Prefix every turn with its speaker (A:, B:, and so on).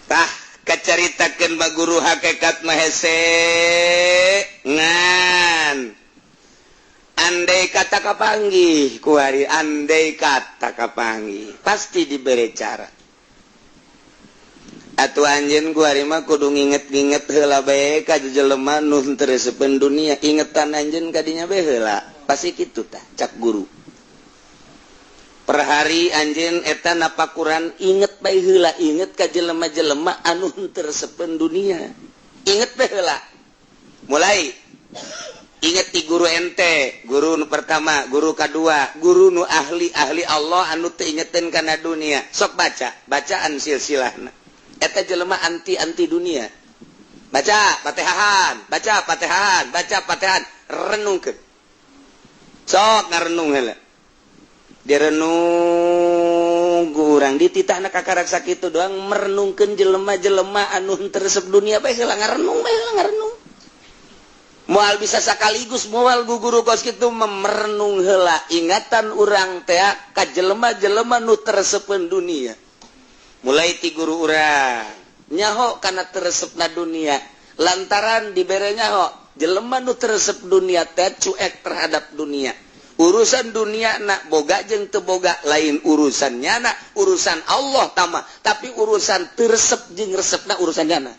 A: Tah, kacaritakeun ba guru, hakekat mah hese, ngan andai kata kapanggih kuari, andai kata kapanggih, pasti diberi cara. Atuh anjeun kuari mah kudu nginget-nginget heula bae ka jelema nu teu resepeun dunia. Ingetan anjeun kadinya bae heula, pasti kitu. Tah, cak guru, per hari anjeun eta napakuran inget bae heula, inget ka jelema-jelema anu teu resepeun dunia. Inget bae heula, mulai inget di guru ente, guru nu pertama, guru kedua, guru nu ahli ahli Allah anu teu ingetin kana dunia. Sok baca bacaan silsilahna eta jelema anti anti dunia. Baca Fatihahan, baca Fatihahan, baca Fatihahan, renungkeun. Sok ngarenung heula, direnung kurang dititahna kakarak sakitu doang. Merenungkeun jelema-jelema anu teu resep dunia bae heula, ngarenung bae heula, ngarenung. Moal bisa sekaligus, moal guru kos kitu. Merenung heula, ingatan urang teh ka jelema-jelema nu teu resepeun dunia. Mulai ti guru urang, nyaho kana teu resepna dunia lantaran dibere nyaho jelema nu teu resep dunia teh cuek terhadap dunia. Urusan dunia nak boga jeung teu boga lain urusannya, nak urusan Allah tama, tapi urusan teu resep jeung resepna urusan nyana.